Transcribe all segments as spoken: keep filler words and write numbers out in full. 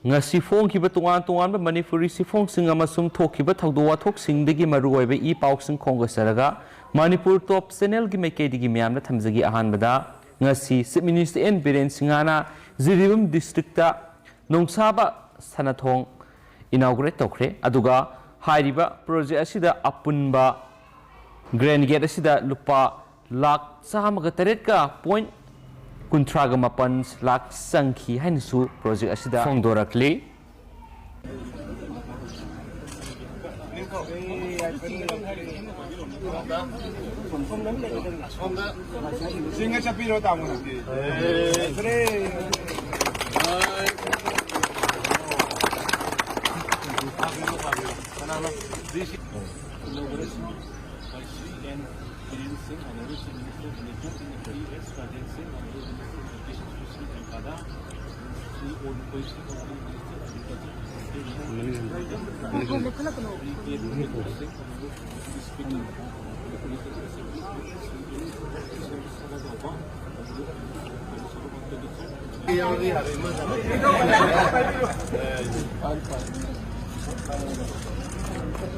ꯉꯁꯤ ꯐꯣꯡꯈꯤꯕ ꯇꯣꯉꯥꯟ ꯇꯣꯉꯥꯟꯕ ꯃꯅꯤꯄꯨꯔꯤ ꯆꯦꯐꯣꯡꯁꯤꯡ ꯑꯃꯁꯨꯡ ꯊꯣꯛꯈꯤꯕ ꯊꯧꯗꯣꯛ ꯋꯥꯊꯣꯛꯁꯤꯡꯗꯒꯤ ꯃꯔꯨꯑꯣꯏꯕ ꯏ ꯄꯥꯎꯁꯤꯡ ꯈꯣꯝꯒꯠꯆꯔꯒ ꯃꯅꯤꯄꯨꯔ ꯇꯣꯞ ꯆꯦꯅꯦꯜꯒꯤ ꯃꯥꯏꯀꯩꯗꯒꯤ ꯃꯌꯥꯝꯗ ꯊꯝꯖꯒꯦ꯫ ꯑꯍꯥꯟꯕꯗ, ꯉꯁꯤ Chief Minister N ꯕꯤꯔꯦꯟ ꯁꯤꯡꯍꯅ ꯖꯤꯔꯤꯕꯥꯝ district ꯇ ꯅꯣꯡꯁꯥꯕ ꯁꯅꯥꯊꯣꯡ inaugurate ꯇꯧꯈ꯭ꯔꯦ꯫ ꯑꯗꯨꯒ ꯍꯥꯏꯔꯤꯕ project ꯑꯁꯤꯗ ꯑꯄꯨꯟꯕ ꯒ꯭ꯔꯦꯟ ꯒꯦꯠ ꯑꯁꯤꯗ ꯂꯨꯄꯥ ꯂꯥꯈ ꯆꯥꯝꯃꯒ ꯇꯔꯦꯠꯀ ꯄꯣꯏꯟ ꯀꯨꯟꯊ꯭ꯔꯥꯒ ꯃꯥꯄꯟ ꯂꯥꯈ ꯆꯪꯈꯤ ꯍꯥꯏꯅꯁꯨ project ꯑꯁꯤꯗ ꯐꯣꯡꯗꯣꯔꯛꯂꯤ꯫ ꯆꯤꯡꯒ ꯆꯠꯄꯤꯔꯣ ꯇꯥꯃꯣꯅ꯫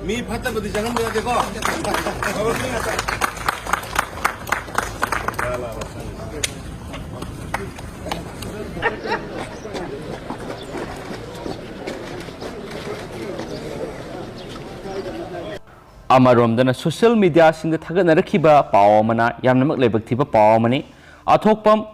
ꯃꯤ ꯐꯠꯇꯕꯗꯤ ꯆꯪꯍꯟꯕ ꯌꯥꯗꯦꯀꯣ꯫ ꯑꯃꯔꯣꯝꯗꯅ social media ꯁꯤꯡꯗ ꯊꯥꯒꯠꯅꯔꯛꯈꯤꯕ ꯄꯥꯎ ꯑꯃꯅ ꯌꯥꯝꯅꯃꯛ ꯂꯥꯏꯕꯛ ꯊꯤꯕ ꯄꯥꯎ ꯑꯃꯅꯤ꯫ ꯑꯊꯣꯛꯄꯝ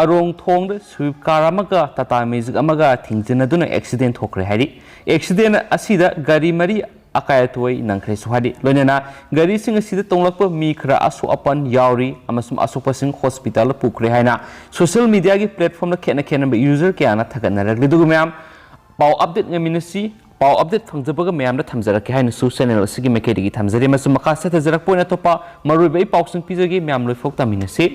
ꯑꯔꯣꯡ ꯊꯣꯡꯗ Swift car ꯑꯃꯒ Tata Magic ꯑꯃꯒ ꯊꯦꯡꯖꯤꯟꯅꯗꯨꯅ accident ꯊꯣꯛꯈ꯭ꯔꯦ ꯍꯥꯏꯔꯤ꯫ Accident ꯑꯁꯤꯗ ꯒꯥꯔꯤ ꯃꯔꯤ ꯑꯀꯥꯏ ꯑꯇꯣꯏ ꯅꯪꯈ꯭ꯔꯦꯁꯨ ꯍꯥꯏꯔꯤ꯫ ꯂꯣꯏꯅꯅ ꯒꯥꯔꯤꯁꯤꯡ ꯑꯁꯤꯗ ꯇꯣꯡꯂꯛꯄ ꯃꯤ ꯈꯔ ꯑꯁꯣꯛ ꯑꯄꯟ ꯌꯥꯎꯔꯤ ꯑꯃꯁꯨꯡ ꯑꯁꯣꯛꯄꯁꯤꯡ hospital ꯗ ꯄꯨꯈ꯭ꯔꯦ ꯍꯥꯏꯅ social media ꯒꯤ platform ꯗ ꯈꯦꯠꯅ ꯈꯦꯠꯅꯕ user ꯀꯌꯥꯅ ꯊꯥꯒꯠꯅꯔꯛꯂꯤ꯫ ꯑꯗꯨꯒ ꯃꯌꯥꯝ ꯄꯥꯎ update ꯉꯥꯏꯃꯤꯟꯅꯁꯤ꯫ ꯄꯥꯎ update ꯐꯪꯖꯕꯒ ꯃꯌꯥꯝꯗ ꯊꯝꯖꯔꯛꯀꯦ ꯍꯥꯏꯅꯁꯨ channel ꯑꯁꯤꯒꯤ ꯃꯥꯏꯀꯩꯗꯒꯤ ꯊꯝꯖꯔꯤ꯫ ꯑꯃꯁꯨꯡ ꯃꯈꯥ ꯆꯠꯊꯖꯔꯛꯄ ꯑꯣꯏꯅ ꯑꯇꯣꯞꯄ ꯃꯔꯨꯑꯣꯏꯕ ꯏ ꯄꯥꯎꯁꯤꯡ ꯄꯤꯖꯒꯦ꯫ ꯃꯌꯥꯝ ꯂꯣꯏꯐꯥꯎ ꯇꯥꯃꯤꯟꯅꯁꯤ꯫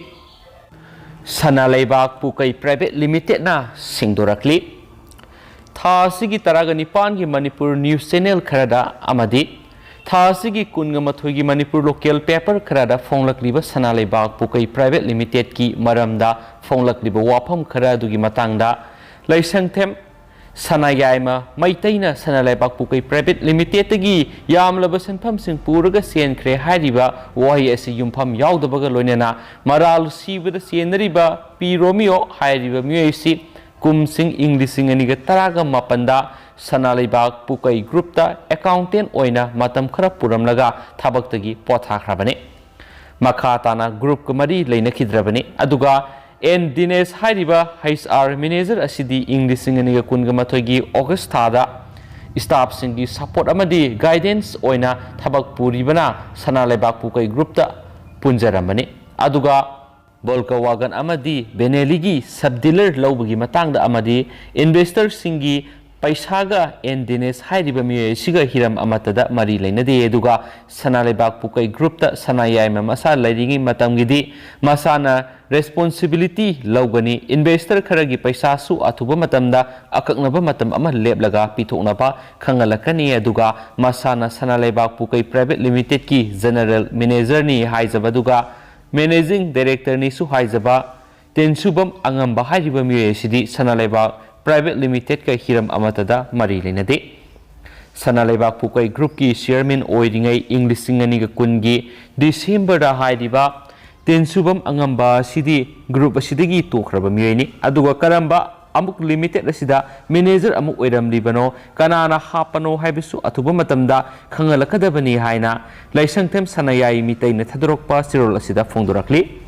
ꯁꯅꯥ ꯂꯩꯕꯥꯛ ꯄꯨꯀꯩ Private Limited ꯅ ꯁꯦꯡꯗꯣꯔꯛꯂꯤ꯫ ꯊꯥ ꯑꯁꯤꯒꯤ ꯇꯔꯥꯒ ꯅꯤꯄꯥꯟꯒꯤ ꯃꯅꯤꯄꯨꯔ news channel ꯈꯔꯗ ꯑꯃꯗꯤ ꯊꯥ ꯑꯁꯤꯒꯤ ꯀꯨꯟꯒ ꯃꯥꯊꯣꯏꯒꯤ ꯃꯅꯤꯄꯨꯔ local paper ꯈꯔꯗ ꯐꯣꯡꯂꯛꯂꯤꯕ ꯁꯅꯥ ꯂꯩꯕꯥꯛ ꯄꯨꯀꯩ Private Limited ꯀꯤ ꯃꯔꯝꯗ ꯐꯣꯡꯂꯛꯂꯤꯕ ꯋꯥꯐꯝ ꯈꯔ ꯑꯗꯨꯒꯤ ꯃꯇꯥꯡꯗ ꯂꯩꯁꯪꯊꯦꯝ ꯁꯅꯥꯌꯥꯏꯃ ꯃꯩꯇꯩꯅ ꯁꯅꯥ ꯂꯩꯕꯥꯛ ꯄꯨꯀꯩ ꯄ꯭ꯔꯥꯏꯚꯦꯠ ꯂꯤꯃꯤꯇꯦꯠꯇꯒꯤ ꯌꯥꯝꯂꯕ ꯁꯦꯟꯐꯝꯁꯤꯡ ꯄꯨꯔꯒ ꯆꯦꯟꯈ꯭ꯔꯦ ꯍꯥꯏꯔꯤꯕ ꯋꯥꯍꯩ ꯑꯁꯤ ꯌꯨꯝꯐꯝ ꯌꯥꯎꯗꯕꯒ ꯂꯣꯏꯅꯅ ꯃꯔꯥꯜ ꯁꯤꯕꯗ ꯆꯦꯟꯅꯔꯤꯕ ꯄꯤ ꯔꯣꯃꯤꯌꯣ ꯍꯥꯏꯔꯤꯕ ꯃꯤꯑꯣꯏ ꯑꯁꯤ ꯀꯨꯝꯁꯤꯡ ꯏꯪ ꯂꯤꯁꯤꯡ ꯑꯅꯤꯒ ꯇꯔꯥꯒ ꯃꯥꯄꯟꯗ ꯁꯅꯥ ꯂꯩꯕꯥꯛ ꯄꯨꯀꯩ ꯒ꯭ꯔꯨꯞꯇ ꯑꯦꯀꯥꯎꯟꯇꯦꯟ ꯑꯣꯏꯅ ꯃꯇꯝ ꯈꯔ ꯄꯨꯔꯝꯂꯒ ꯊꯕꯛꯇꯒꯤ ꯄꯣꯊꯥꯈ꯭ꯔꯕꯅꯤ꯫ ꯃꯈꯥ ꯇꯥꯅ ꯒ꯭ꯔꯨꯞꯀ ꯃꯔꯤ ꯂꯩꯅꯈꯤꯗ꯭ꯔꯕꯅꯤ꯫ ꯑꯗꯨꯒ ꯑꯦꯟ ꯗꯤꯅꯦꯁ ꯍꯥꯏꯔꯤꯕ ꯍꯩꯆ ꯑꯥꯔ ꯃꯦꯅꯦꯖꯔ ꯑꯁꯤꯗꯤ ꯏꯪ ꯂꯤꯁꯤꯡ ꯑꯅꯤꯒ ꯀꯨꯟꯒ ꯃꯥꯊꯣꯏꯒꯤ ꯑꯣꯒꯁ ꯊꯥꯗ ꯁ꯭ꯇꯥꯐꯁꯤꯡꯒꯤ ꯁꯄꯣꯔꯠ ꯑꯃꯗꯤ ꯒꯥꯏꯗꯦꯟꯁ ꯑꯣꯏꯅ ꯊꯕꯛ ꯄꯨꯔꯤꯕꯅ ꯁꯅꯥ ꯂꯩꯕꯥꯛ ꯄꯨꯀꯩ ꯒ꯭ꯔꯨꯞꯇ ꯄꯨꯟꯖꯔꯝꯕꯅꯤ꯫ ꯑꯗꯨꯒ ꯕꯣꯜꯀꯋꯥꯒꯟ ꯑꯃꯗꯤ ꯕꯦꯅꯦꯂꯤꯒꯤ ꯁꯕ ꯗꯤꯂꯔ ꯂꯧꯕꯒꯤ ꯃꯇꯥꯡꯗ ꯑꯃꯗꯤ ꯏꯟꯚꯦꯁꯇꯔꯁꯤꯡꯒꯤ ꯄꯩꯁꯥꯒ ꯑꯦꯟ ꯗꯤꯅꯦꯁ ꯍꯥꯏꯔꯤꯕ ꯃꯤꯑꯣꯏ ꯑꯁꯤꯒ ꯍꯤꯔꯝ ꯑꯃꯠꯇꯗ ꯃꯔꯤ ꯂꯩꯅꯗꯦ꯫ ꯑꯗꯨꯒ ꯁꯅꯥ ꯂꯩꯕꯥꯛ ꯄꯨꯀꯩ ꯒ꯭ꯔꯨꯞꯇ ꯁꯅꯥ ꯌꯥꯏꯃ ꯃꯁꯥ ꯂꯩꯔꯤꯉꯩ ꯃꯇꯝꯒꯤꯗꯤ ꯃꯁꯥꯅ ꯔꯦꯁꯄꯣꯟꯁꯤꯕꯤꯂꯤꯇꯤ ꯂꯧꯒꯅꯤ, ꯏꯟꯚꯦꯁꯇꯔ ꯈꯔꯒꯤ ꯄꯩꯁꯥꯁꯨ ꯑꯊꯨꯕ ꯃꯇꯝꯗ ꯑꯀꯛꯅꯕ ꯃꯇꯝ ꯑꯃ ꯂꯦꯞꯂꯒ ꯄꯤꯊꯣꯛꯅꯕ ꯈꯪꯍꯜꯂꯛꯀꯅꯤ꯫ ꯑꯗꯨꯒ ꯃꯁꯥꯅ ꯁꯅꯥ ꯂꯩꯕꯥꯛ ꯄꯨꯀꯩ ꯄ꯭ꯔꯥꯏꯚꯦꯠ ꯂꯤꯃꯤꯇꯦꯠꯀꯤ ꯖꯦꯅꯔꯦꯜ ꯃꯦꯅꯦꯖꯔꯅꯤ ꯍꯥꯏꯖꯕ ꯑꯗꯨꯒ ꯃꯦꯅꯦꯖꯤꯡ ꯗꯥꯏꯔꯦꯛꯇꯔꯅꯤꯁꯨ ꯍꯥꯏꯖꯕ ꯇꯦꯟꯁꯨꯕꯝ ꯑꯉꯝꯕ ꯍꯥꯏꯔꯤꯕ ꯃꯤꯑꯣꯏ ꯑꯁꯤꯗꯤ ꯁꯅꯥ ꯂꯩꯕꯥꯛ ꯄ꯭ꯔꯥꯏꯚꯦꯠ ꯂꯤꯃꯤꯇꯦꯠꯀ ꯍꯤꯔꯝ ꯑꯃꯠꯇꯗ ꯃꯔꯤ ꯂꯩꯅꯗꯦ꯫ ꯁꯅꯥ ꯂꯩꯕꯥꯛ ꯄꯨꯀꯩ ꯒ꯭ꯔꯨꯞꯀꯤ ꯆꯤꯌꯔꯃꯦꯟ ꯑꯣꯏꯔꯤꯉꯩ ꯏꯪ ꯂꯤꯁꯤꯡ ꯑꯅꯤꯒ ꯀꯨꯟꯒꯤ ꯗꯤꯁꯦꯝꯕꯔꯗ ꯍꯥꯏꯔꯤꯕ ꯇꯦꯟꯁꯨꯕꯝ ꯑꯉꯝꯕ ꯑꯁꯤꯗꯤ ꯒ꯭ꯔꯨꯞ ꯑꯁꯤꯗꯒꯤ ꯇꯣꯛꯈ꯭ꯔꯕ ꯃꯤꯑꯣꯏꯅꯤ꯫ ꯑꯗꯨꯒ ꯀꯔꯝꯕ ꯑꯃꯨꯛ ꯂꯤꯃꯤꯇꯦꯠ ꯑꯁꯤꯗ ꯃꯦꯅꯦꯖꯔ ꯑꯃꯨꯛ ꯑꯣꯏꯔꯝꯂꯤꯕꯅꯣ, ꯀꯅꯥꯅ ꯍꯥꯞꯄꯅꯣ ꯍꯥꯏꯕꯁꯨ ꯑꯊꯨꯕ ꯃꯇꯝꯗ ꯈꯪꯍꯜꯂꯛꯀꯗꯕꯅꯤ ꯍꯥꯏꯅ ꯂꯥꯏꯁꯪꯊꯦꯝ ꯁꯅꯥꯌꯥꯏ ꯃꯤꯇꯩꯅ ꯊꯥꯗꯣꯔꯛꯄ ꯆꯦꯔꯣꯜ ꯑꯁꯤꯗ ꯐꯣꯡꯗꯣꯔꯛꯂꯤ꯫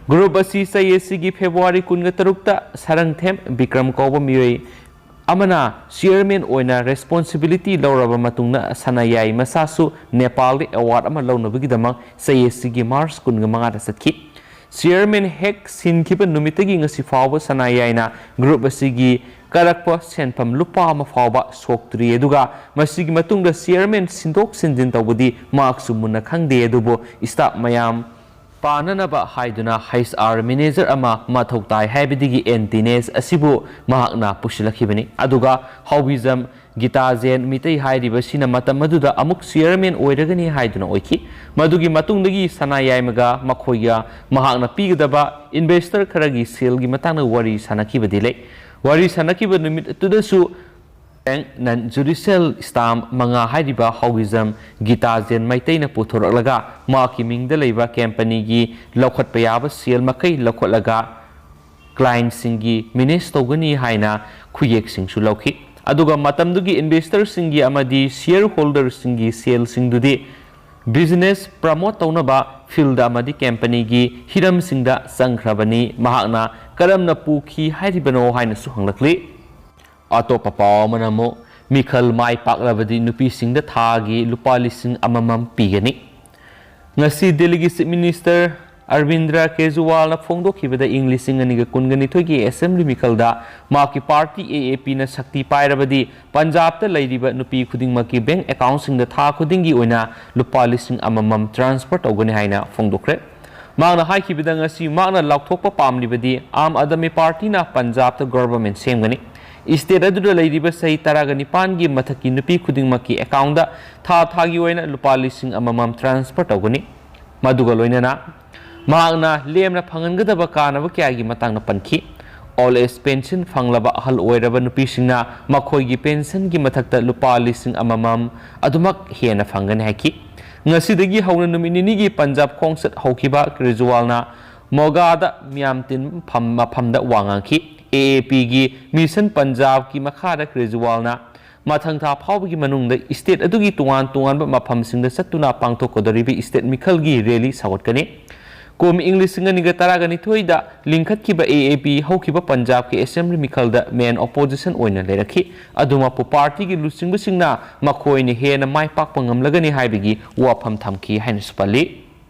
ꯒ꯭ꯔꯨꯞ ꯑꯁꯤ ꯆꯍꯤ ꯑꯁꯤꯒꯤ ꯐꯦꯕ꯭ꯔꯨꯋꯥꯔꯤ ꯀꯨꯟꯒ ꯇꯔꯨꯛꯇ ꯁꯔꯪꯊꯦꯝ ꯕꯤꯀ꯭ꯔꯝ ꯀꯧꯕ ꯃꯤꯑꯣꯏ ꯑꯃꯅ ꯆꯤꯌꯔꯃꯦꯟ ꯑꯣꯏꯅ ꯔꯦꯁꯄꯣꯟꯁꯤꯕꯤꯂꯤꯇꯤ ꯂꯧꯔꯕ ꯃꯇꯨꯡꯗ ꯁꯅꯥꯌꯥꯏ ꯃꯁꯥꯁꯨ ꯅꯦꯄꯥꯜꯗ ꯑꯦꯋꯥꯔꯗ ꯑꯃ ꯂꯧꯅꯕꯒꯤꯗꯃꯛ ꯆꯍꯤ ꯑꯁꯤꯒꯤ ꯃꯥꯔꯆ ꯀꯨꯟꯒ ꯃꯉꯥꯗ ꯆꯠꯈꯤ꯫ ꯆꯤꯌꯔꯃꯦꯟ ꯍꯦꯛ ꯁꯤꯟꯈꯤꯕ ꯅꯨꯃꯤꯠꯇꯒꯤ ꯉꯁꯤ ꯐꯥꯎꯕ ꯁꯅꯥꯌꯥꯏꯅ ꯒ꯭ꯔꯨꯞ ꯑꯁꯤꯒꯤ ꯀꯥꯔꯛꯄ ꯁꯦꯟꯐꯝ ꯂꯨꯄꯥ ꯑꯃ ꯐꯥꯎꯕ ꯁꯣꯛꯇ꯭ꯔꯤ꯫ ꯑꯗꯨꯒ ꯃꯁꯤꯒꯤ ꯃꯇꯨꯡꯗ ꯆꯤꯌꯔꯃꯦꯟ ꯁꯤꯟꯗꯣꯛ ꯁꯤꯟꯖꯤꯟ ꯇꯧꯕꯗꯤ ꯃꯍꯥꯛꯁꯨ ꯃꯨꯟꯅ ꯈꯪꯗꯦ꯫ ꯑꯗꯨꯕꯨ ꯁ꯭ꯇꯥꯐ ꯃꯌꯥꯝ ꯄꯥꯅꯅꯕ ꯍꯥꯏꯗꯨꯅ ꯍꯩꯆ ꯑꯥꯔ ꯃꯦꯅꯦꯖꯔ ꯑꯃ ꯃꯊꯧ ꯇꯥꯏ ꯍꯥꯏꯕꯗꯒꯤ ꯑꯦꯟ ꯗꯤꯅꯦꯁ ꯑꯁꯤꯕꯨ ꯃꯍꯥꯛꯅ ꯄꯨꯁꯤꯜꯂꯛꯈꯤꯕꯅꯤ꯫ ꯑꯗꯨꯒ ꯍꯥꯎꯕꯤꯖꯝ ꯒꯤꯇꯥ ꯖꯦꯟ ꯃꯤꯇꯩ ꯍꯥꯏꯔꯤꯕꯁꯤꯅ ꯃꯇꯝ ꯑꯗꯨꯗ ꯑꯃꯨꯛ ꯆꯤꯌꯔꯃꯦꯟ ꯑꯣꯏꯔꯒꯅꯤ ꯍꯥꯏꯗꯨꯅ ꯑꯣꯏꯈꯤ꯫ ꯃꯗꯨꯒꯤ ꯃꯇꯨꯡꯗꯒꯤ ꯁꯅꯥꯌꯥꯏꯃꯒ ꯃꯈꯣꯏꯒ ꯃꯍꯥꯛꯅ ꯄꯤꯒꯗꯕ ꯏꯟꯚꯦꯁꯇꯔ ꯈꯔꯒꯤ ꯁꯦꯜꯒꯤ ꯃꯇꯥꯡꯗ ꯋꯥꯔꯤ ꯁꯥꯅꯈꯤꯕꯗꯤ ꯂꯩ꯫ ꯋꯥꯔꯤ ꯁꯥꯟꯅꯈꯤꯕ ꯅꯨꯃꯤꯠ ꯑꯗꯨꯗꯁꯨ ꯕꯦꯡꯛ ꯅꯟ ꯖꯨꯗꯤꯁꯤꯌꯦꯜ ꯁ꯭ꯇꯥꯝ ꯃꯉꯥ ꯍꯥꯏꯔꯤꯕ ꯍꯥꯎꯒꯤꯖꯝ ꯒꯤꯇꯥꯖꯦꯟ ꯃꯩꯇꯩꯅ ꯄꯨꯊꯣꯔꯛꯂꯒ ꯃꯍꯥꯛꯀꯤ ꯃꯤꯡꯗ ꯂꯩꯕ ꯀꯝꯄꯅꯤꯒꯤ ꯂꯧꯈꯠꯄ ꯌꯥꯕ ꯁꯦꯜ ꯃꯈꯩ ꯂꯧꯈꯠꯂꯒ ꯀ꯭ꯂꯥꯏꯟꯁꯤꯡꯒꯤ ꯃꯦꯅꯦꯖ ꯇꯧꯒꯅꯤ ꯍꯥꯏꯅ ꯈꯨꯌꯦꯛꯁꯤꯡꯁꯨ ꯂꯧꯈꯤ꯫ ꯑꯗꯨꯒ ꯃꯇꯝꯗꯨꯒꯤ ꯏꯟꯚꯦꯁꯇꯔꯁꯤꯡꯒꯤ ꯑꯃꯗꯤ ꯁꯤꯌꯔ ꯍꯣꯜꯗꯔꯁꯤꯡꯒꯤ ꯁꯦꯜꯁꯤꯡꯗꯨꯗꯤ ꯕꯤꯖꯤꯅꯦꯁ ꯄ꯭ꯔꯃꯣꯠ ꯇꯧꯅꯕ ꯐꯤꯜꯗ ꯑꯃꯗꯤ ꯀꯝꯄꯅꯤꯒꯤ ꯍꯤꯔꯝꯁꯤꯡꯗ ꯆꯪꯈ꯭ꯔꯕꯅꯤ꯫ ꯃꯍꯥꯛꯅ ꯀꯔꯝꯅ ꯄꯨꯈꯤ ꯍꯥꯏꯔꯤꯕꯅꯣ ꯍꯥꯏꯅꯁꯨ ꯍꯪꯂꯛꯂꯤ꯫ ꯑꯇꯣꯞꯄ ꯄꯥꯎ ꯑꯃꯅ ꯑꯃꯨꯛ ꯃꯤꯈꯜ ꯃꯥꯏ ꯄꯥꯛꯂꯕꯗꯤ ꯅꯨꯄꯤꯁꯤꯡꯗ ꯊꯥꯒꯤ ꯂꯨꯄꯥ ꯂꯤꯁꯤꯡ ꯑꯃꯃꯝ ꯄꯤꯒꯅꯤ꯫ ꯉꯁꯤ ꯗꯦꯜꯂꯤꯒꯤ ꯆꯤꯐ ꯃꯤꯅꯤꯁꯇꯔ ꯑꯔꯕꯤꯟꯗ꯭ꯔ ꯀꯦꯖꯨꯋꯥꯜꯅ ꯐꯣꯡꯗꯣꯛꯈꯤꯕꯗ ꯏꯪ ꯂꯤꯁꯤꯡ ꯑꯅꯤꯒ ꯀꯨꯟꯒ ꯅꯤꯊꯣꯏꯒꯤ ꯑꯦꯁꯦꯝꯕ꯭ꯂꯤ ꯃꯤꯈꯜꯗ ꯃꯍꯥꯛꯀꯤ ꯄꯥꯔꯇꯤ ꯑꯦ ꯑꯦ ꯄꯤꯅ ꯁꯛꯇꯤ ꯄꯥꯏꯔꯕꯗꯤ ꯄꯟꯖꯥꯕꯇ ꯂꯩꯔꯤꯕ ꯅꯨꯄꯤ ꯈꯨꯗꯤꯡꯃꯛꯀꯤ ꯕꯦꯡꯛ ꯑꯦꯀꯥꯎꯟꯁꯤꯡꯗ ꯊꯥ ꯈꯨꯗꯤꯡꯒꯤ ꯑꯣꯏꯅ ꯂꯨꯄꯥ ꯂꯤꯁꯤꯡ ꯑꯃꯃꯝ ꯇ꯭ꯔꯥꯟꯁꯐꯔ ꯇꯧꯒꯅꯤ ꯍꯥꯏꯅ ꯐꯣꯡꯗꯣꯛꯈ꯭ꯔꯦ꯫ ꯃꯍꯥꯛꯅ ꯍꯥꯏꯈꯤꯕꯗ ꯉꯁꯤ ꯃꯍꯥꯛꯅ ꯂꯥꯎꯊꯣꯛꯄ ꯄꯥꯝꯂꯤꯕꯗꯤ ꯑꯥꯝ ꯑꯥꯗꯃꯤ ꯄꯥꯔꯇꯤꯅ ꯄꯟꯖꯥꯕꯇ ꯒꯣꯚꯔꯟꯃꯦꯟꯠ ꯁꯦꯝꯒꯅꯤ꯫ ꯏꯁꯇꯦꯠ ꯑꯗꯨꯗ ꯂꯩꯔꯤꯕ ꯆꯍꯤ ꯇꯔꯥꯒ ꯅꯤꯄꯥꯟꯒꯤ ꯃꯊꯛꯀꯤ ꯅꯨꯄꯤ ꯈꯨꯗꯤꯡꯃꯛꯀꯤ ꯑꯦꯀꯥꯎꯟꯗ ꯊꯥ ꯊꯥꯒꯤ ꯑꯣꯏꯅ ꯂꯨꯄꯥ ꯂꯤꯁꯤꯡ ꯑꯃꯃꯝ ꯇ꯭ꯔꯥꯟꯁꯐꯔ ꯇꯧꯒꯅꯤ꯫ ꯃꯗꯨꯒ ꯂꯣꯏꯅꯅ ꯃꯍꯥꯛꯅ ꯂꯦꯝꯅ ꯐꯪꯍꯟꯒꯗꯕ ꯀꯥꯟꯅꯕ ꯀꯌꯥꯒꯤ ꯃꯇꯥꯡꯗ ꯄꯟꯈꯤ꯫ ꯑꯣꯜ ꯑꯦꯖ ꯄꯦꯟꯁꯟ ꯐꯪꯂꯕ ꯑꯍꯜ ꯑꯣꯏꯔꯕ ꯅꯨꯄꯤꯁꯤꯡꯅ ꯃꯈꯣꯏꯒꯤ ꯄꯦꯟꯁꯟꯒꯤ ꯃꯊꯛꯇ ꯂꯨꯄꯥ ꯂꯤꯁꯤꯡ ꯑꯃꯃꯝ ꯑꯗꯨꯃꯛ ꯍꯦꯟꯅ ꯐꯪꯒꯅꯤ ꯍꯥꯏꯈꯤ꯫ ꯉꯁꯤꯗꯒꯤ ꯍꯧꯅ ꯅꯨꯃꯤꯠ ꯅꯤꯅꯤꯒꯤ ꯄꯟꯖꯥꯕ ꯈꯣꯡꯆꯠ ꯍꯧꯈꯤꯕ ꯀꯦꯖ꯭ꯔꯤꯋꯥꯜꯅ ꯃꯣꯒꯥꯗ ꯃꯤꯌꯥꯝ ꯇꯤꯟꯕ ꯃꯐꯝ-, ꯃꯐꯝꯗ ꯋꯥ ꯉꯥꯡꯈꯤ꯫ ꯑꯦ ꯑꯦ ꯄꯤꯒꯤ ꯃꯤꯁꯟ ꯄꯟꯖꯥꯕꯀꯤ ꯃꯈꯥꯗ ꯀꯦꯖ꯭ꯔꯤꯋꯥꯜꯅ ꯃꯊꯪ ꯊꯥ ꯐꯥꯎꯕꯒꯤ ꯃꯅꯨꯡꯗ ꯏꯁꯇꯦꯠ ꯑꯗꯨꯒꯤ ꯇꯣꯉꯥꯟ ꯇꯣꯉꯥꯟꯕ ꯃꯐꯝꯁꯤꯡꯗ ꯆꯠꯇꯨꯅ ꯄꯥꯡꯊꯣꯛꯀꯗꯧꯔꯤꯕ ꯏꯁꯇꯦꯠ ꯃꯤꯈꯜꯒꯤ ꯔꯦꯂꯤ ꯁꯧꯒꯠꯀꯅꯤ꯫ ꯀꯨꯝ ꯏꯪ ꯂꯤꯁꯤꯡ ꯑꯅꯤꯒ ꯇꯔꯥꯒ ꯅꯤꯊꯣꯏꯗ ꯂꯤꯡꯈꯠꯈꯤꯕ ꯑꯦ ꯑꯦ ꯄꯤ ꯍꯧꯈꯤꯕ ꯄꯟꯖꯥꯕꯀꯤ ꯑꯦꯁꯦꯝꯕ꯭ꯂꯤ ꯃꯤꯈꯜꯗ ꯃꯦꯟ ꯑꯣꯄꯣꯖꯤꯁꯟ ꯑꯣꯏꯅ ꯂꯩꯔꯛꯈꯤ꯫ ꯑꯗꯨꯃꯛꯄꯨ ꯄꯥꯔꯇꯤꯒꯤ ꯂꯨꯆꯤꯡꯕꯁꯤꯡꯅ ꯃꯈꯣꯏꯅ ꯍꯦꯟꯅ ꯃꯥꯏ ꯄꯥꯛꯄ ꯉꯝꯂꯒꯅꯤ ꯍꯥꯏꯕꯒꯤ ꯋꯥꯐꯝ ꯊꯝꯈꯤ ꯍꯥꯏꯅꯁꯨ ꯄꯜꯂꯤ꯫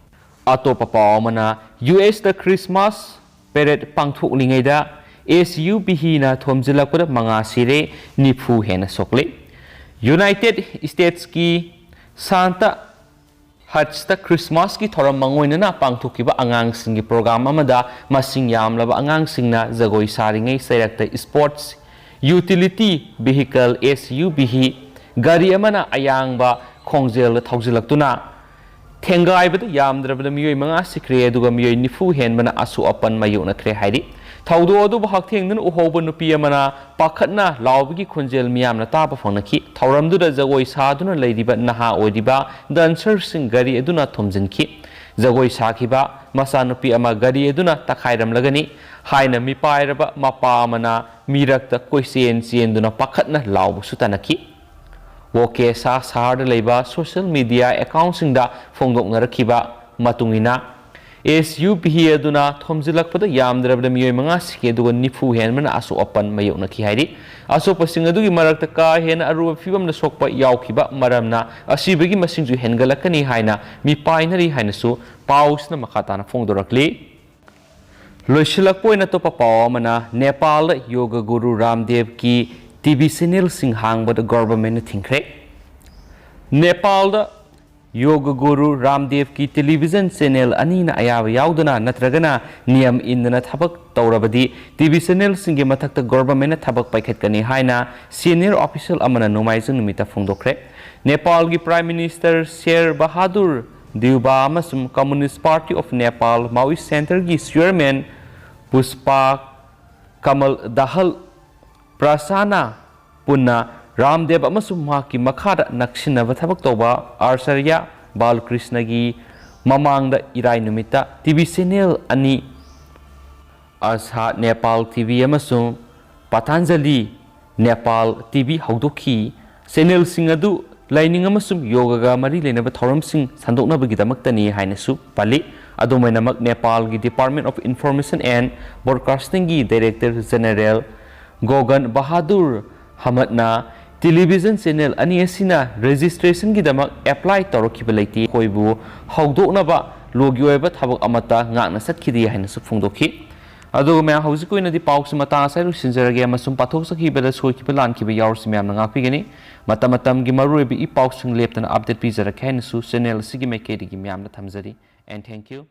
ꯑꯇꯣꯞꯄ ꯄꯥꯎ ꯑꯃꯅ, ꯌꯨ ꯑꯦꯁꯇ ꯈ꯭ꯔꯤꯁꯃꯥꯁ ꯄꯦꯔꯦꯗ ꯄꯥꯡꯊꯣꯛꯂꯤꯉꯩꯗ ꯑꯦꯁ ꯌꯨ ꯚꯤꯍꯤꯅ ꯊꯣꯝꯖꯤꯜꯂꯛꯄꯗ ꯃꯉꯥ ꯁꯤꯔꯦ, ꯅꯤꯐꯨ ꯍꯦꯟꯅ ꯁꯣꯛꯂꯦ꯫ ꯌꯨꯅꯥꯏꯇꯦꯗ ꯏꯁꯇꯦꯠꯁꯀꯤ ꯁꯥꯟꯇ ꯍꯠꯁꯇ ꯈ꯭ꯔꯤꯁꯃꯥꯁꯀꯤ ꯊꯧꯔꯝ ꯃꯥꯡꯑꯣꯏꯅꯅ ꯄꯥꯡꯊꯣꯛꯈꯤꯕ ꯑꯉꯥꯡꯁꯤꯡꯒꯤ ꯄ꯭ꯔꯣꯒ꯭ꯔꯥꯝ ꯑꯃꯗ ꯃꯁꯤꯡ ꯌꯥꯝꯂꯕ ꯑꯉꯥꯡꯁꯤꯡꯅ ꯖꯒꯣꯏ ꯁꯥꯔꯤꯉꯩ ꯆꯩꯔꯛꯇ sports utility vehicle, S U V, ꯒꯥꯔꯤ ꯑꯃꯅ ꯑꯌꯥꯡꯕ ꯈꯣꯡꯖꯦꯜꯗ ꯊꯧꯖꯤꯜꯂꯛꯇꯨꯅ ꯊꯦꯡꯒꯥꯏꯕꯗ ꯌꯥꯝꯗ꯭ꯔꯕꯗ ꯃꯤꯑꯣꯏ ꯃꯉꯥ ꯁꯤꯈ꯭ꯔꯦ, ꯑꯗꯨꯒ ꯃꯤꯑꯣꯏ ꯅꯤꯐꯨ ꯍꯦꯟꯕꯅ ꯑꯁꯣꯛ ꯑꯄꯟ ꯃꯥꯌꯣꯛꯅꯈ꯭ꯔꯦ ꯍꯥꯏꯔꯤ꯫ ꯊꯧꯗꯣꯛ ꯑꯗꯨꯕꯨ ꯍꯛꯊꯦꯡꯅꯅ ꯎꯍꯧꯕ ꯅꯨꯄꯤ ꯑꯃꯅ ꯄꯥꯈꯠꯅ ꯂꯥꯎꯕꯒꯤ ꯈꯣꯟꯖꯦꯜ ꯃꯤꯌꯥꯝꯅ ꯇꯥꯕ ꯐꯪꯅꯈꯤ꯫ ꯊꯧꯔꯝꯗꯨꯗ ꯖꯒꯣꯏ ꯁꯥꯗꯨꯅ ꯂꯩꯔꯤꯕ ꯅꯍꯥ ꯑꯣꯏꯔꯤꯕ ꯗꯥꯟꯁꯔꯁꯤꯡ ꯒꯥꯔꯤ ꯑꯗꯨꯅ ꯊꯣꯝꯖꯤꯟꯈꯤ꯫ ꯖꯒꯣꯏ ꯁꯥꯈꯤꯕ ꯃꯆꯥꯅꯨꯄꯤ ꯑꯃ ꯒꯥꯔꯤ ꯑꯗꯨꯅ ꯇꯛꯈꯥꯏꯔꯝꯂꯒꯅꯤ ꯍꯥꯏꯅ ꯃꯤꯄꯥꯏꯔꯕ ꯃꯄꯥ ꯑꯃꯅ ꯃꯤꯔꯛꯇ ꯀꯣꯏꯆꯦꯟ ꯆꯦꯟꯗꯨꯅ ꯄꯥꯈꯠꯅ ꯂꯥꯎꯕꯁꯨ ꯇꯥꯅꯈꯤ꯫ ꯋꯣꯀꯦꯁꯥ ꯁꯍꯔꯗ ꯂꯩꯕ ꯁꯣꯁꯤꯌꯦꯜ ꯃꯤꯗꯤꯌꯥ ꯑꯦꯀꯥꯎꯟꯁꯤꯡꯗ ꯐꯣꯡꯗꯣꯛꯅꯔꯛꯈꯤꯕ ꯃꯇꯨꯡ ꯏꯟꯅ, ꯑꯦꯁ ꯌꯨ ꯚꯤ ꯑꯗꯨꯅ ꯊꯣꯝꯖꯤꯜꯂꯛꯄꯗ ꯌꯥꯝꯗ꯭ꯔꯕꯗ ꯃꯤꯑꯣꯏ ꯃꯉꯥ ꯁꯤꯈꯤ, ꯑꯗꯨꯒ ꯅꯤꯐꯨ ꯍꯦꯟꯕꯅ ꯑꯁꯣꯛ ꯑꯄꯟ ꯃꯥꯌꯣꯛꯅꯈꯤ ꯍꯥꯏꯔꯤ꯫ ꯑꯁꯣꯛꯄꯁꯤꯡ ꯑꯗꯨꯒꯤ ꯃꯔꯛꯇ ꯀꯥ ꯍꯦꯟꯅ ꯑꯔꯨꯕ ꯐꯤꯕꯝꯗ ꯁꯣꯛꯄ ꯌꯥꯎꯈꯤꯕ ꯃꯔꯝꯅ ꯑꯁꯤꯕꯒꯤ ꯃꯁꯤꯡꯁꯨ ꯍꯦꯟꯒꯠꯂꯛꯀꯅꯤ ꯍꯥꯏꯅ ꯃꯤꯄꯥꯏꯅꯔꯤ ꯍꯥꯏꯅꯁꯨ ꯄꯥꯎꯁꯤꯅ ꯃꯈꯥ ꯇꯥꯅ ꯐꯣꯡꯗꯣꯔꯛꯂꯤ꯫ ꯂꯣꯏꯁꯤꯜꯂꯛꯄ ꯑꯣꯏꯅ ꯑꯇꯣꯞꯄ ꯄꯥꯎ ꯑꯃꯅ, ꯅꯦꯄꯥꯜꯗ ꯌꯣꯒ ꯒꯨꯔꯨ ꯔꯥꯝꯗꯦꯕꯀꯤ ꯇꯤ ꯚꯤ ꯆꯦꯅꯦꯜꯁꯤꯡ ꯍꯥꯡꯕꯗ ꯒꯣꯚꯔꯟꯃꯦꯟꯠꯅ ꯊꯤꯡꯈ꯭ꯔꯦ꯫ ꯅꯦꯄꯥꯜꯗ ꯌꯣꯒ ꯒꯨꯔꯨ ꯔꯥꯝꯗꯦꯕꯀꯤ ꯇꯦꯂꯤꯚꯤꯖꯟ ꯆꯦꯅꯦꯜ ꯑꯅꯤꯅ ꯑꯌꯥꯕ ꯌꯥꯎꯗꯅ ꯅꯠꯇ꯭ꯔꯒꯅ ꯅꯤꯌꯝ ꯏꯟꯗꯅ ꯊꯕꯛ ꯇꯧꯔꯕꯗꯤ ꯇꯤ ꯚꯤ ꯆꯦꯅꯦꯜꯁꯤꯡꯒꯤ ꯃꯊꯛꯇ ꯒꯣꯚꯔꯟꯃꯦꯟꯠꯅ ꯊꯕꯛ ꯄꯥꯏꯈꯠꯀꯅꯤ ꯍꯥꯏꯅ ꯁꯤꯅꯤꯌꯔ ꯑꯣꯐꯤꯁꯤꯌꯦꯜ ꯑꯃꯅ ꯅꯣꯡꯃꯥꯏꯖꯤꯡ ꯅꯨꯃꯤꯠꯇ ꯐꯣꯡꯗꯣꯛꯈ꯭ꯔꯦ꯫ ꯅꯦꯄꯥꯜꯒꯤ ꯄ꯭ꯔꯥꯏꯝ ꯃꯤꯅꯤꯁꯇꯔ ꯁꯦꯔ ꯕꯍꯥꯗꯨꯔ ꯗꯤꯎꯕꯥ ꯑꯃꯁꯨꯡ Communist Party of Nepal Maoist Centreꯒꯤ ꯆꯤꯌꯔꯃꯦꯟ ꯄꯨꯁꯄꯥ ꯀꯃꯜ ꯗꯍꯜ ꯄ꯭ꯔꯁꯥꯅ ꯄꯨꯟꯅ ꯔꯥꯝꯗꯦꯕ ꯑꯃꯁꯨꯡ ꯃꯍꯥꯛꯀꯤ ꯃꯈꯥꯗ ꯅꯛꯁꯤꯟꯅꯕ ꯊꯕꯛ ꯇꯧꯕ ꯑꯥꯆꯥꯔꯌ ꯕꯥꯂꯀ꯭ꯔꯤꯁꯅꯒꯤ ꯃꯃꯥꯡꯗ ꯏꯔꯥꯏ ꯅꯨꯃꯤꯠꯇ ꯇꯤ ꯚꯤ ꯆꯦꯅꯦꯜ ꯑꯅꯤ, ꯑꯔꯁꯥꯠ ꯅꯦꯄꯥꯜ ꯇꯤ ꯚꯤ ꯑꯃꯁꯨꯡ ꯄꯇꯥꯟꯖꯂꯤ ꯅꯦꯄꯥꯜ ꯇꯤ ꯚꯤ ꯍꯧꯗꯣꯛꯈꯤ꯫ ꯆꯦꯅꯦꯜꯁꯤꯡ ꯑꯗꯨ ꯂꯥꯏꯅꯤꯡ ꯑꯃꯁꯨꯡ ꯌꯣꯒꯒ ꯃꯔꯤ ꯂꯩꯅꯕ ꯊꯧꯔꯝꯁꯤꯡ ꯁꯟꯗꯣꯛꯅꯕꯒꯤꯗꯃꯛꯇꯅꯤ ꯍꯥꯏꯅꯁꯨ ꯄꯜꯂꯤ꯫ ꯑꯗꯨꯝ ꯑꯣꯏꯅꯃꯛ, ꯅꯦꯄꯥꯜꯒꯤ Department of Information and Broadcastingꯒꯤ Director General ꯒꯣꯒꯟ ꯕꯍꯥꯗꯨꯔ ꯍꯃꯠꯅ ꯇꯦꯂꯤꯚꯤꯖꯟ ꯆꯦꯅꯦꯜ ꯑꯅꯤ ꯑꯁꯤꯅ ꯔꯦꯖꯤꯁꯇ꯭ꯔꯦꯁꯟꯒꯤꯗꯃꯛ ꯑꯦꯄ꯭ꯂꯥꯏ ꯇꯧꯔꯛꯈꯤꯕ ꯂꯩꯇꯦ, ꯃꯈꯣꯏꯕꯨ ꯍꯧꯗꯣꯛꯅꯕ ꯂꯣꯒꯤ ꯑꯣꯏꯕ ꯊꯕꯛ ꯑꯃꯠꯇ ꯉꯥꯛꯅ ꯆꯠꯈꯤꯗꯦ ꯍꯥꯏꯅꯁꯨ ꯐꯣꯡꯗꯣꯛꯈꯤ꯫ ꯑꯗꯨꯒ ꯃꯌꯥꯝ, ꯍꯧꯖꯤꯛꯀꯤ ꯑꯣꯏꯅꯗꯤ ꯄꯥꯎꯁꯤ ꯃꯇꯥꯡ ꯑꯁꯤꯗ ꯂꯣꯏꯁꯤꯟꯖꯔꯒꯦ, ꯑꯃꯁꯨꯡ ꯄꯥꯊꯣꯛꯆꯈꯤꯕꯗ ꯁꯣꯏꯈꯤꯕ ꯂꯥꯟꯈꯤꯕ ꯌꯥꯎꯔꯁꯨ ꯃꯌꯥꯝꯅ ꯉꯥꯛꯄꯤꯒꯅꯤ꯫ ꯃꯇꯝ ꯃꯇꯝꯒꯤ ꯃꯔꯨꯑꯣꯏꯕ ꯏ ꯄꯥꯎꯁꯤꯡ ꯂꯦꯞꯇꯅ ꯑꯞꯗꯦꯠ ꯄꯤꯖꯔꯛꯀꯦ ꯍꯥꯏꯅꯁꯨ ꯆꯦꯅꯦꯜ ꯑꯁꯤꯒꯤ ꯃꯥꯏꯀꯩꯗꯒꯤ ꯃꯌꯥꯝꯗ ꯊꯝꯖꯔꯤ꯫ And thank you.